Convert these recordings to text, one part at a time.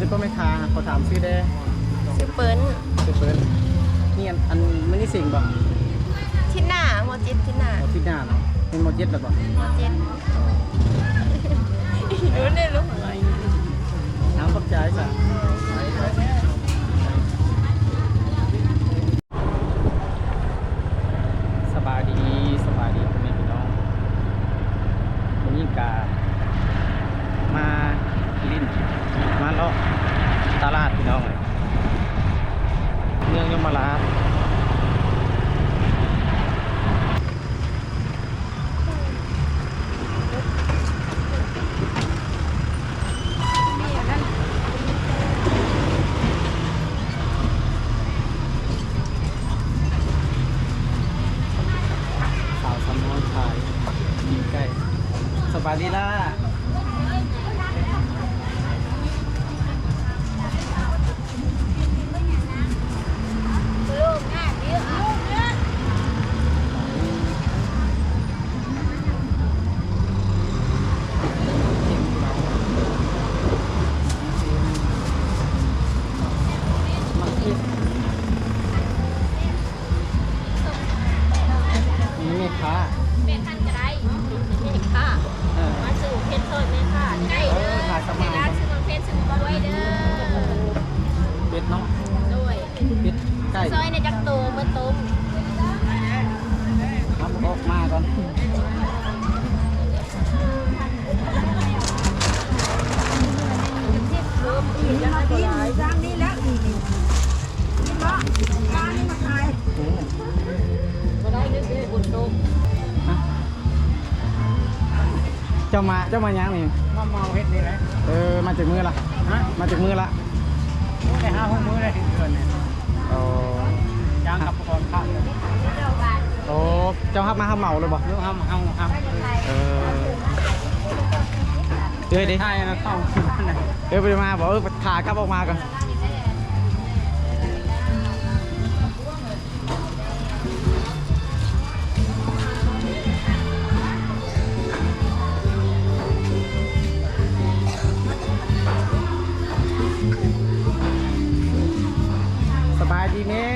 ຊື່ບໍ່ແມ່ຄ້າ? ຂໍຖາມຊື່ແດ່. ຊື່ເປີ້ນ. ຊື່ເປີ້ນ. ນີ້ອັນ ອັນ ມື້ນີ້ສິງບໍ່? ທິດໜ້າ ມໍເຈັດທິດໜ້າ. ອໍ ທິດໜ້າເນາະ. ແມ່ນມໍເຈັດແລ້ວບໍ່? ມໍເຈັດ. ເອີ ເດ້ລູກ. ເອົາ ຂອບໃຈສາ. ສະບາຍດີ ສະບາຍດີພໍ່ແມ່ພີ່ນ້ອງ. ມື້ນີ້ກະມາຫຼິ້ນ ມາເລາະຕະຫຼາດພີ່ນ້ອງເອີຍ ເມືອງຍົມມະລາດ. ສາວສຳມອນຂາຍປີ້ງໄກ່. ສະບາຍດີຫຼ້າ. ນີ້ແມ່ຄ້າ ແມ່ຄ້າກໍໄດ້ ແມ່ຄ້າ ເອີ ມາຊື້ເຜັດຊ່ອຍແມ່ຄ້າໄດ້ເດີ. ເອີ ຂາຍສະໝ່ຳ ຊື້ເຜັດ ຊື້ໝາກເດີ ເຜັດເນາະ. ໂດຍ ເຜັດໄກ່ ຊ່ອຍໃນຈັກໂຕ ເມື່ອຕົ້ມ ເອົາອອກມາກ່ອນ. ເຈົ້າມາ ເຈົ້າມາຫຍັງນີ້? ມາເໝົາເຫັດນີ້ແຫຼະ. ເອີ ມາຈັກມື້ລະ? ຮະ? ມາຈັກມື້ລະ? ໂອ້ ໄດ້ຫ້າຫົກມື້ແລ້ວ ເດືອນນີ້. ອໍ ຈ້າງກັບກ່ອນຄັບ. ໂອ້ ເຈົ້າຮັບມາຮັບເໝົາເລີຍບໍ່? ເຮົາ ເຮົາຮັບ. ເອີ ເອື້ອຍເດ້? ຖ່າຍເອົາເຂົ້າ ເອື້ອຍບໍ່ໄດ້ມາບໍ່? ເອີ ຂາກັບອອກມາກ່ອນ. ສະບາຍດີແມ່.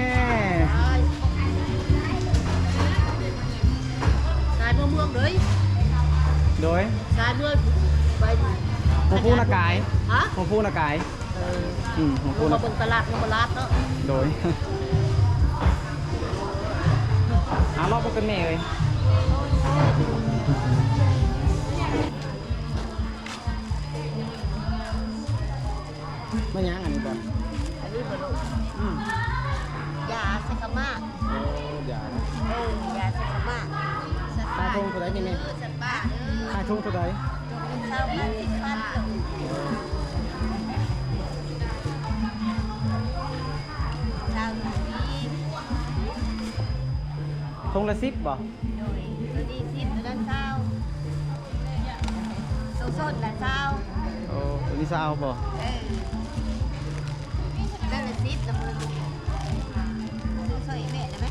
ສາຍເມືອງເດີ. ໂດຍ ສາຍເມືອງໄປຫົວພູນາກາຍ. ຮະ? ຫົວພູນາກາຍ. ເອີ ອືມ ຫົວພູນາກາຍ ມາເບິ່ງຕະຫຼາດເມືອງມະລາດເນາະ. ໂດຍ ຫາເລາະບໍ່ເປັນແມ່ເອີຍ. ແມ່ນຫຍັງອັນນີ້ບໍ່? ອັນນີ້ບໍ່ລູກ? ອືມ ຢາໄຊຄາມາ. ໂອ້ ຢາເນາະ. ເອີ ຢາໄຊຄາມາ. ຂາຍຖົງເທົ່າໃດນີ້ແມ່? ເອີ ສັດປ່າເດີ. ຂາຍຖົງເທົ່າໃດ? ຖົງເທົ່າແປດສິບພັນ. ເອີ ເທົ່ານີ້ ຖົງລະສິບບໍ່? ໂດຍ ໂຕນີ້ສິບ ໂຕນັ້ນຊາວ ໂຕສົ້ນລະຊາວ. ໂອ້ ໂຕນີ້ຊາວບໍ່? ເອີ ໂຕນັ້ນລະສິບລະເບິ່ງ. ຊື້ຊ່ອຍແມ່ໄດ້ໄໝ?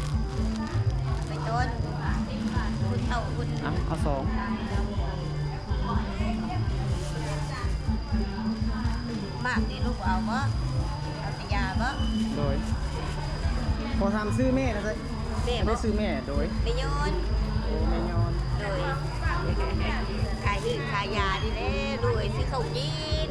ໄປຕົ້ນ ຄົນເຖົ້າຄົນ ເອົາ ເອົາສອງ. ໝາກນີ້ລູກເອົາບໍ່? ເອົາແຕ່ຢາບໍ່? ໂດຍ ຂໍຖາມຊື່ແມ່ນະ. ແມ່ບໍ່? ຊື່ແມ່. ໂດຍ ແມ່ຍອນ. ໂອ້ ແມ່ຍອນ. ໂດຍ ຂາຍຮືຂາຍຢານີ້ແຫຼະ ລູກເອີຍ ຊື້ເຂົ້າກິນ.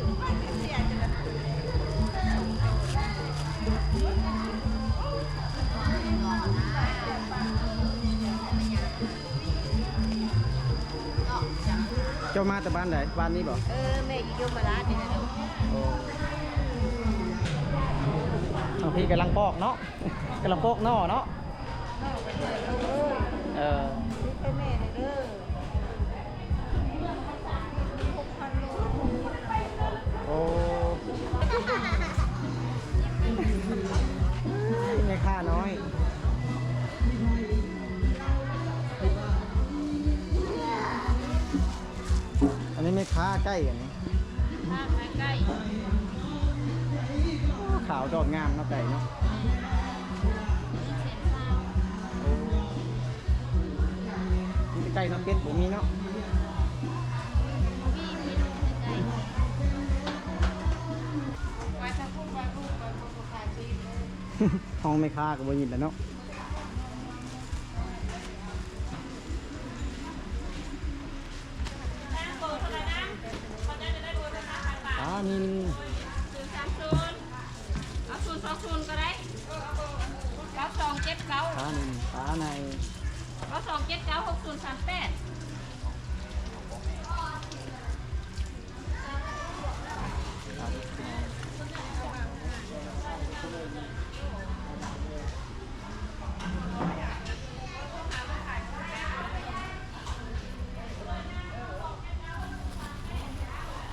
ເຈົ້າມາແຕ່ບ້ານໃດ? ບ້ານນີ້ບໍ່? ເອີ ແມ່ຢູ່ຍົມມະລາດນີ້ແຫຼະ. ໂອ້ ທາງພີ້ກຳລັງປອກເນາະ ກຳລັງປອກໜໍ່ເນາະ. ເອີ ໂອ້ ແມ່ຄ້ານ້ອຍ. ອັນນີ້ແມ່ຄ້າໄກ່ ອັນນີ້ ຄ້າຂາຍໄກ່. ໂອ້ ຂາວໂດດງາມເນາະ ໄກ່ເນາະ. ໂອ້ ມີແຕ່ໄກ່ເນາະ ເປັດບໍ່ມີເນາະ. ບໍ່ມີ ມີແຕ່ໄກ່. ຫ້ອງແມ່ຄ້າກໍບໍ່ຍິນແລ້ວເນາະ. ປານິນ ເອົາ ສູນສອງສູນກໍໄດ້ ເກົ້າສອງເຈັດເກົ້າ ປານິນ ປາໃນ ເກົ້າສອງເຈັດເກົ້າ ຫົກສູນສາມແປດ.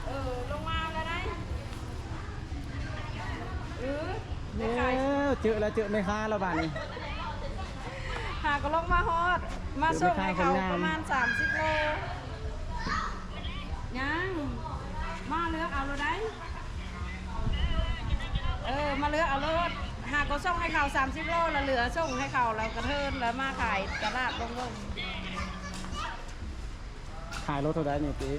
ເອີ ລົງມາແລ້ວໄດ໋ ເອີ ແມ່ຄ້າ ເຈີແລ້ວ ເຈີແມ່ຄ້າແລ້ວບາດນີ້ ຫາກໍລົງມາຮອດ ມາສົ່ງໃຫ້ເຂົາປະມານສາມສິບໂລ ຍັງ ມາເລືອກເອົາໂລດໄດ໋ ເອີ ມາເລືອກເອົາໂລດ ຫາກໍສົ່ງໃຫ້ເຂົາສາມສິບໂລ ແລ້ວເຫຼືອສົ່ງໃຫ້ເຂົາ ແລ້ວກະເທີນ ແລ້ວມາຂາຍຕະຫຼາດດົງເບິ່ງ. ຂາຍໂລເທົ່າໃດນີ້ຕິ?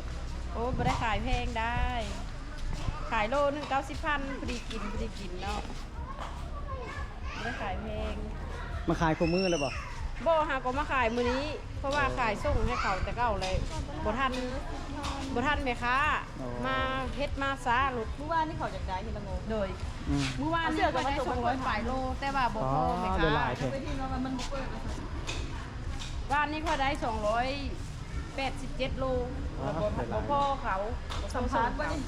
ໂອ້ ບໍ່ໄດ້ຂາຍແພງໄດ໋ ຂາຍໂລໜຶ່ງເກົ້າສິບພັນ ພໍດີກິນ ພໍດີກິນເນາະ ບໍ່ໄດ້ຂາຍແພງ. ມາຂາຍຄູ່ມື້ເລີຍບໍ່? ບໍ່ ຫາກໍມາຂາຍມື້ນີ້ ເພາະວ່າ ເອີ ຂາຍສົ່ງໃຫ້ເຂົາແຕ່ເກົ່າແລ້ວ ບໍ່ທັນ ບໍ່ທັນແມ່ຄ້າ ອໍ ມາເຮັດມາຊ້າໂລດ. ມື້ວານນີ້ເຂົາຢາກໄດ້ເຮັດລະໂງ ໂດຍ ອືມ ມື້ວານນີ້ຂ້ອຍໄດ້ສອງຮ້ອຍປາຍໂລ ແຕ່ວ່າບໍ່ພໍແມ່ຄ້າ ອໍ ຫຼາຍແທ້ ວານນີ້ຂ້ອຍໄດ້ສອງຮ້ອຍ ແປດສິບເຈັດໂລ ອໍ ແລ້ວບໍ່ ບໍ່ພໍເຂົາ ສຳພາດບໍ່ນີ້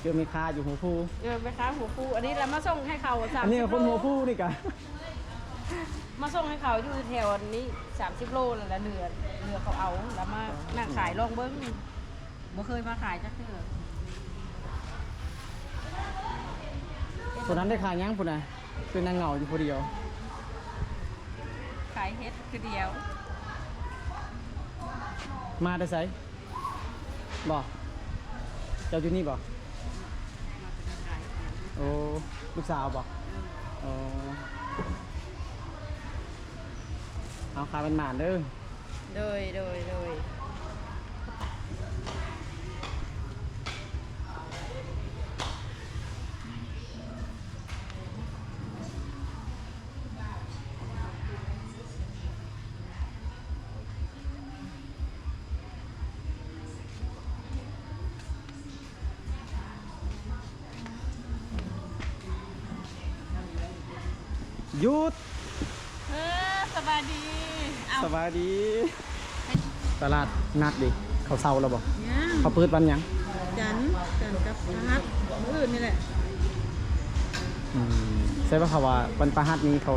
ເຈີແມ່ຄ້າຢູ່ຫົວພູ ເອີ ແມ່ຄ້າຫົວພູ ອັນນີ້ລະມາສົ່ງໃຫ້ເຂົາສາມສິບໂລ ອັນນີ້ຄົນຫົວພູນີ້ກະ ມາສົ່ງໃຫ້ເຂົາຢູ່ແຖວອັນນີ້ສາມສິບໂລ ແລ້ວເຫຼືອ ເຫຼືອເຂົາເອົາ ແລ້ວມາ ອໍ ນັ່ງຂາຍລອງເບິ່ງ ບໍ່ເຄີຍມາຂາຍຈັກເທື່ອ. ຜູ້ນັ້ນໄດ້ຂາຍຫຍັງພຸ້ນນະ? ຄືນັ່ງເຫງົາຢູ່ຜູ້ດຽວ ຂາຍເຫັດຜູ້ດຽວ. ມາແຕ່ໃສ? ບໍ່ ເຈົ້າຢູ່ນີ້ບໍ່? ໂອ້ ລູກສາວບໍ່? ເອີ ໂອ້ ເອົາ ຂາຍໝານໆເດີ. ໂດຍ ໂດຍ ໂດຍ. ຢຸດ ເອີ ສະບາຍດີ ເອົ້າ ສະບາຍດີ. ຕະຫຼາດນັດເດ ເຂົາເຊົາແລ້ວບໍ່? ຍັງ ເຂົາເປີດວັນຫຍັງ? ຈັນ ຈັນກັບພະຫັດ ມື້ອື່ນນີ້ແຫຼະ. ອືມ ໃຊ່ວ່າເຂົາວ່າວັນພະຫັດນີ້ເຂົາ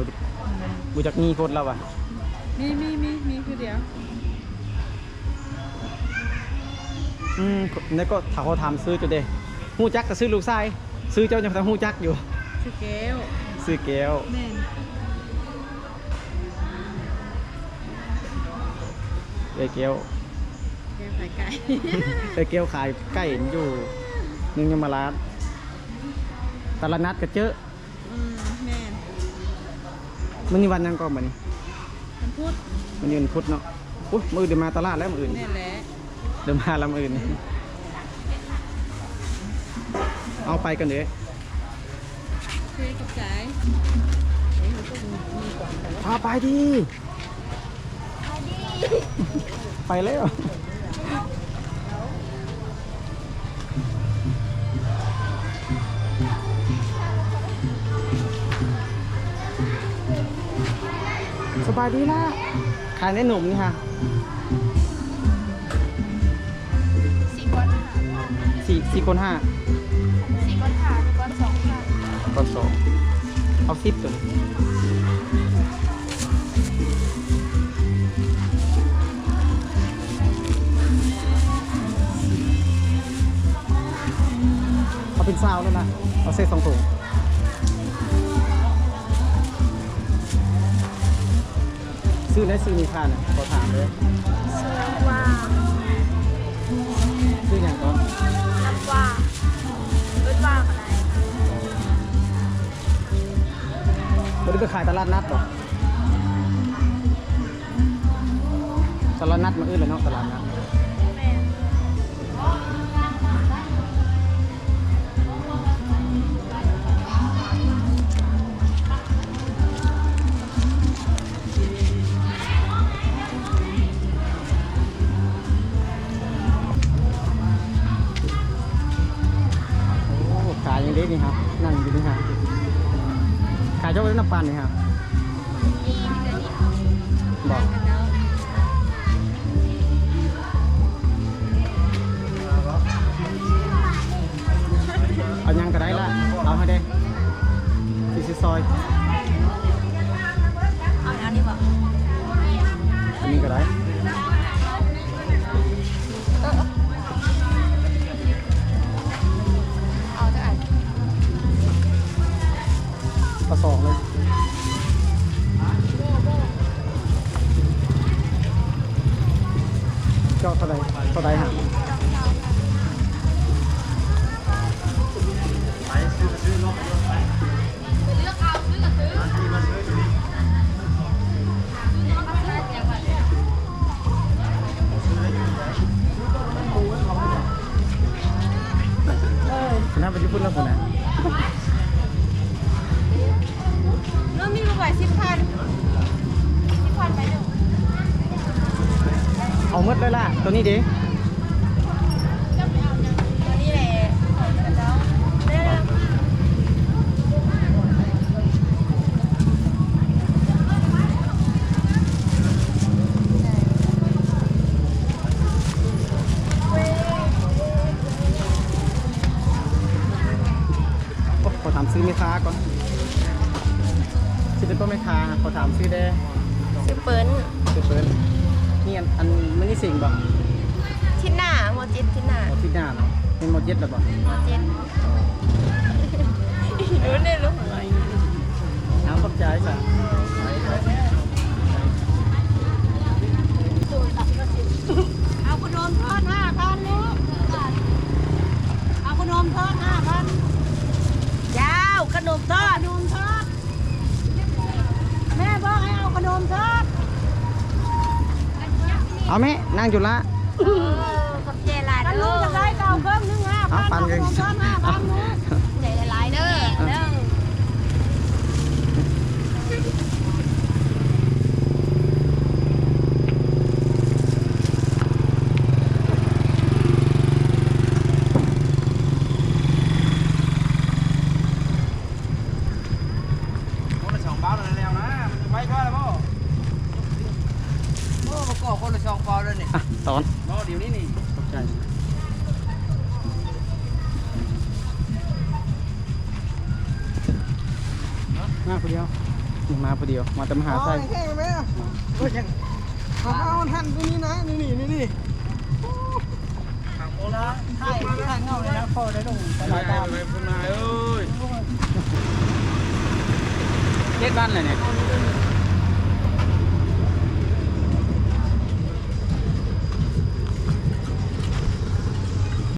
ບໍ່ຈັກມີຄົນແລ້ວຫວາ? ມີ ມີ ມີ ມີຄືດຽວ. ອືມ ແລ້ວກໍຖ້າເຂົາຖາມຊື່ເຈົ້າເດ ຮູ້ຈັກແຕ່ຊື່ລູກຊາຍ ຊື່ເຈົ້າຍັງບໍ່ທັນຮູ້ຈັກຢູ່. ຊື່ແກ້ວ ຊື່ແກ້ວ ແມ່ນ ເອື້ອຍແກ້ວ ແກ້ວຂາຍໄກ່ ເອື້ອຍແກ້ວຂາຍໄກ່ຢູ່ເມືອງຍົມມະລາດ ຕະຫຼາດນັດກະເຈີ. ອືມ ແມ່ນ. ມື້ນີ້ວັນຫຍັງເກາະ? ມື້ນີ້ວັນພຸດ ມື້ນີ້ວັນພຸດເນາະ. ໂອ້ຍ ມື້ອື່ນໄດ້ມາຕະຫຼາດແລ້ວ ມື້ອື່ນ. ແມ່ນແຫຼະ ໄດ້ມາແລ້ວມື້ອື່ນ. ເອົາ ໄປກ່ອນເດີ້. ໂອເຄ ຂອບໃຈ. ພາໄປດີ ໄປແລ້ວ. ສະບາຍດີລະ ຂາຍແນວໜົມນີ້ຫະ ສີ່ກ້ອນຫ້າ ສີ່ ສີ່ກ້ອນຫ້າ ສີ່ກ້ອນຫ້າ ກ້ອນສອງ ກ້ອນສອງ ເອົາສິບໂຕນີ້. ເອົາເປັນຊາວໂລດນະ ເອົາໃສ່ສອງຖົງ. ຊື່ໃດ? ຊື່ນິທານະ ຂໍຖາມເດີ້. ຊື່ວ່າ ຊື່ຫຍັງເກາະ? ນ້ຳວ່າ ເອີ້ນວ່າກໍໄດ້. ບໍ່ໄດ້ໄປຂາຍຕະຫຼາດນັດບໍ່? ຕະຫຼາດນັດມື້ອື່ນແຫຼະເນາະ ຕະຫຼາດນັດ. ແມ່ນ. ນີ້ຮະ ນັ່ງຢູ່ນີ້ຮະ ຂາຍເຈົ້ານ້ຳປັ່ນນີ້ຮະ ບໍ່ ເອົາຫຍັງກໍໄດ້ລະ ເອົາໃຫ້ແດ່ ຊິຊື້ຊອຍ ເອົາອັນນີ້ບໍ່ ອັນນີ້ກໍໄດ້. ເອີ ເອົາຈັກອັນ ເອົາສອງເລີຍ ເຈົ້າເທົ່າໃດ ເທົ່າໃດຫະ? ເອີ ນັ້ນໄປຢູ່ພຸ້ນແລ້ວພຸ້ນນະ ລວມມີບໍ່ໄຫວ ສິບພັນ ສິບພັນໄປເດີ ເອົາໝົດເລີຍລະ ໂຕນີ້ເດ. ໂອ້ ຂໍຖາມຊື່ແມ່ຄ້າກ່ອນ ຊື່ເປັນບໍ່ແມ່ຄ້າ ຂໍຖາມຊື່ແດ່. ຊື່ເປີ້ນ ຊື່ເປີ້ນ ນີ້ອັນ ອັນມື້ນີ້ສິງບໍ່? ທິດໜ້າ ມໍເຈັດທິດໜ້າ ອໍ ທິດໜ້າເນາະ ແມ່ນມໍເຈັດແລ້ວບໍ່? ມໍເຈັດ ເອົາ ຂອບໃຈສະ. ເອົາຂະໜົມທອດຫ້າພັນລູກ ເອົາຂະໜົມທອດຫ້າພັນ ເຈົ້າ ຂະໜົມທອດ ຂະໜົມທອດ ແມ່ບອກໃຫ້ເອົາຂະໜົມທອດ ເອົາແມ່ ນັ່ງຢູ່ລະ ເອີ ຂອບໃຈຫຼາຍເດີ ຄັນລູກຢາກໄດ້ກໍເອົາເຄິ່ງໜຶ່ງຫ້າພັນ ເອົາປັນກັນ ເອົາຂະໜົມທອດຫ້າພັນລູກ ໃຈຫຼາຍໆເດີ ເອີ ເດີ. ຄົນລະສອງເບົ້າແລ້ວນະ ມັນໄວກວ່າແລ້ວບໍ່? ໂອ້ ມາກໍຄົນລະສອງເບົ້າແລ້ວນີ້ ອ່ະ ຕອນ ບໍ່ ດຽວນີ້ນີ້ ຂອບໃຈ. ມາຜູ້ດຽວ ມາຜູ້ດຽວ ມາແຕ່ມະຫາໄຊ ອໍ ແຫ້ງແລ້ວແມ່ ເອີ ຍັງ ເອົາ ເອົາ ຫັ້ນ ຕົວນີ້ນະ ນີ້ ນີ້ ນີ້ ນີ້ ຖ່າຍ ຖ່າຍເງົາເລີຍນະ ພໍໄດ້ລົງໄປຫຼາຍຕາມ ເຈັດວັນແລ້ວນີ້.